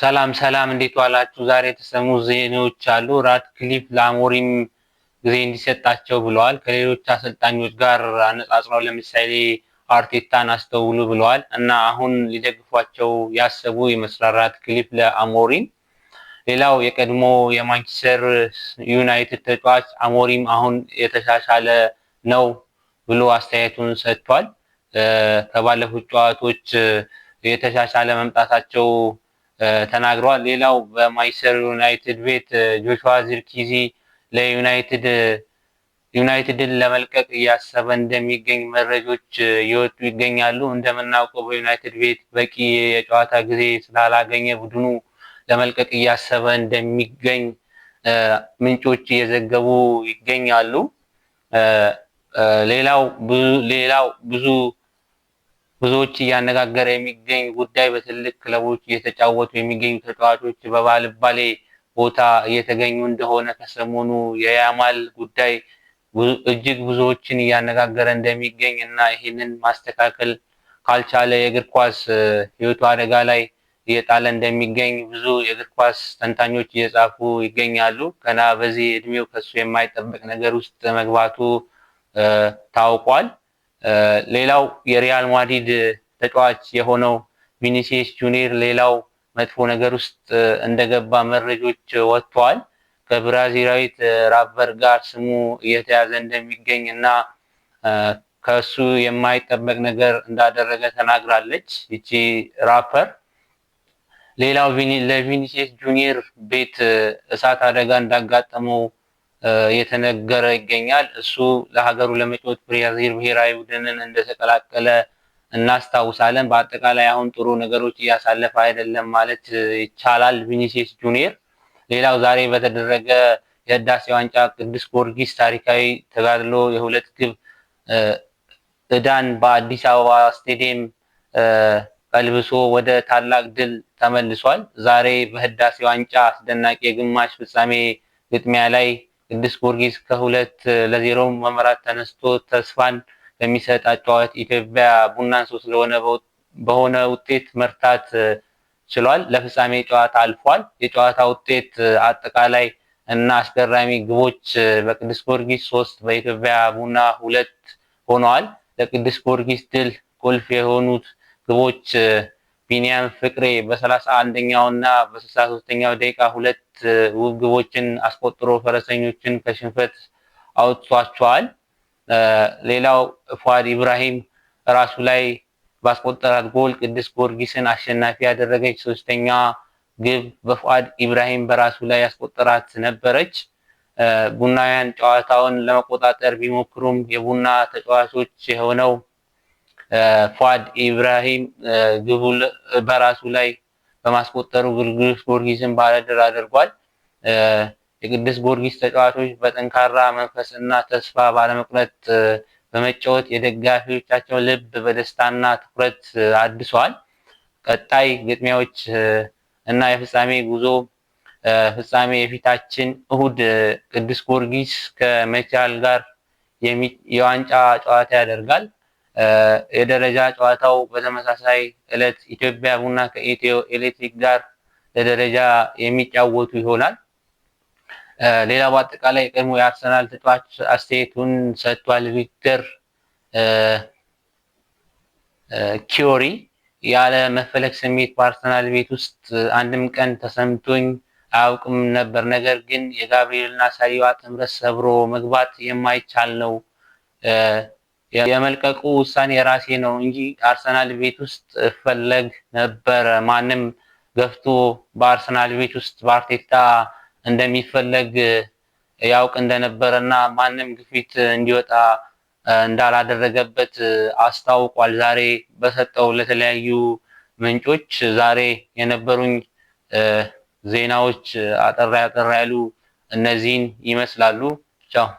ሰላም ሰላም፣ እንዴት ዋላችሁ? ዛሬ የተሰሙ ዜናዎች አሉ። ራትክሊፍ ለአሞሪም ጊዜ እንዲሰጣቸው ብለዋል። ከሌሎች አሰልጣኞች ጋር አነጻጽረው ለምሳሌ አርቴታን አስተውሉ ብለዋል እና አሁን ሊደግፏቸው ያሰቡ ይመስላል ራትክሊፍ ለአሞሪም። ሌላው የቀድሞ የማንቸስተር ዩናይትድ ተጫዋች አሞሪም አሁን የተሻሻለ ነው ብሎ አስተያየቱን ሰጥቷል። ከባለፉት ጨዋታዎች የተሻሻለ መምጣታቸው ተናግረዋል። ሌላው በማንቸስተር ዩናይትድ ቤት ጆሹዋ ዚርኪዚ ለዩናይትድ ዩናይትድን ለመልቀቅ እያሰበ እንደሚገኝ መረጃዎች እየወጡ ይገኛሉ። እንደምናውቀው በዩናይትድ ቤት በቂ የጨዋታ ጊዜ ስላላገኘ ቡድኑ ለመልቀቅ እያሰበ እንደሚገኝ ምንጮች እየዘገቡ ይገኛሉ። ሌላው ብዙ ብዙዎች እያነጋገረ የሚገኝ ጉዳይ በትልቅ ክለቦች እየተጫወቱ የሚገኙ ተጫዋቾች በባልባሌ ቦታ እየተገኙ እንደሆነ ከሰሞኑ የያማል ጉዳይ እጅግ ብዙዎችን እያነጋገረ እንደሚገኝ እና ይህንን ማስተካከል ካልቻለ የእግር ኳስ ሕይወቱ አደጋ ላይ እየጣለ እንደሚገኝ ብዙ የእግር ኳስ ተንታኞች እየጻፉ ይገኛሉ። ገና በዚህ እድሜው ከሱ የማይጠበቅ ነገር ውስጥ መግባቱ ታውቋል። ሌላው የሪያል ማድሪድ ተጫዋች የሆነው ቪኒሲየስ ጁኒየር ሌላው መጥፎ ነገር ውስጥ እንደገባ መረጃዎች ወጥተዋል። ከብራዚላዊት ራፐር ጋር ስሙ እየተያዘ እንደሚገኝ እና ከሱ የማይጠበቅ ነገር እንዳደረገ ተናግራለች። ይቺ ራፐር ሌላው ለቪኒሲየስ ጁኒየር ቤት እሳት አደጋ እንዳጋጠመው እየተነገረ ይገኛል። እሱ ለሀገሩ ለመጫወት ብራዚል ብሔራዊ ቡድንን እንደተቀላቀለ እናስታውሳለን። በአጠቃላይ አሁን ጥሩ ነገሮች እያሳለፈ አይደለም ማለት ይቻላል ቪኒሲየስ ጁኒየር። ሌላው ዛሬ በተደረገ የህዳሴ ዋንጫ ቅዱስ ጊዮርጊስ ታሪካዊ ተጋድሎ የሁለት ግብ ዕዳን በአዲስ አበባ ስቴዲየም ቀልብሶ ወደ ታላቅ ድል ተመልሷል። ዛሬ በህዳሴ ዋንጫ አስደናቂ የግማሽ ፍጻሜ ግጥሚያ ላይ ቅዱስ ጊዮርጊስ ከ2-0 መመራት ተነስቶ ተስፋን በሚሰጥ አጨዋወት ኢትዮጵያ ቡናን 3 በሆነ ውጤት መርታት ችሏል። ለፍጻሜ ጨዋታ አልፏል። የጨዋታ ውጤት አጠቃላይ እና አስገራሚ ግቦች በቅዱስ ጊዮርጊስ 3 በኢትዮጵያ ቡና 2 ሆነዋል። ለቅዱስ ጊዮርጊስ ድል ቁልፍ የሆኑት ግቦች ቢኒያም ፍቅሬ በ31ኛው እና በ63ኛው ደቂቃ ሁለት ውብ ግቦችን አስቆጥሮ ፈረሰኞችን ከሽንፈት አውጥቷቸዋል። ሌላው ፉአድ ኢብራሂም ራሱ ላይ ባስቆጠራት ጎል ቅዱስ ጊዮርጊስን አሸናፊ ያደረገች ሶስተኛ ግብ በፉአድ ኢብራሂም በራሱ ላይ ያስቆጠራት ነበረች። ቡናውያን ጨዋታውን ለመቆጣጠር ቢሞክሩም የቡና ተጫዋቾች የሆነው ፉአድ ኢብራሂም ግቡ በራሱ ላይ በማስቆጠሩ ቅዱስ ጊዮርጊስን ባለድል አድርጓል። የቅዱስ ጊዮርጊስ ተጫዋቾች በጠንካራ መንፈስና ተስፋ ባለመቁረጥ በመጫወት የደጋፊዎቻቸውን ልብ በደስታና ትኩረት አድሷል። ቀጣይ ግጥሚያዎች እና የፍጻሜ ጉዞ ፍጻሜ የፊታችን እሁድ ቅዱስ ጊዮርጊስ ከመቻል ጋር የዋንጫ ጨዋታ ያደርጋል። የደረጃ ጨዋታው በተመሳሳይ ዕለት ኢትዮጵያ ቡና ከኢትዮ ኤሌክትሪክ ጋር ለደረጃ የሚጫወቱ ይሆናል። ሌላ በአጠቃላይ የቀድሞ የአርሰናል ተጫዋች አስተያየቱን ሰጥቷል። ቪክተር ኪዮሪ ያለ መፈለግ ስሜት በአርሰናል ቤት ውስጥ አንድም ቀን ተሰምቶኝ አያውቅም ነበር። ነገር ግን የጋብሪኤልና ሳሊባ ጥምረት ሰብሮ መግባት የማይቻል ነው። የመልቀቁ ውሳኔ የራሴ ነው እንጂ አርሰናል ቤት ውስጥ እፈለግ ነበረ። ማንም ገፍቶ በአርሰናል ቤት ውስጥ በአርቴታ እንደሚፈለግ ያውቅ እንደነበረ እና ማንም ግፊት እንዲወጣ እንዳላደረገበት አስታውቋል። ዛሬ በሰጠው ለተለያዩ ምንጮች ዛሬ የነበሩኝ ዜናዎች አጠራ ያጠራ ያሉ እነዚህን ይመስላሉ። ቻው።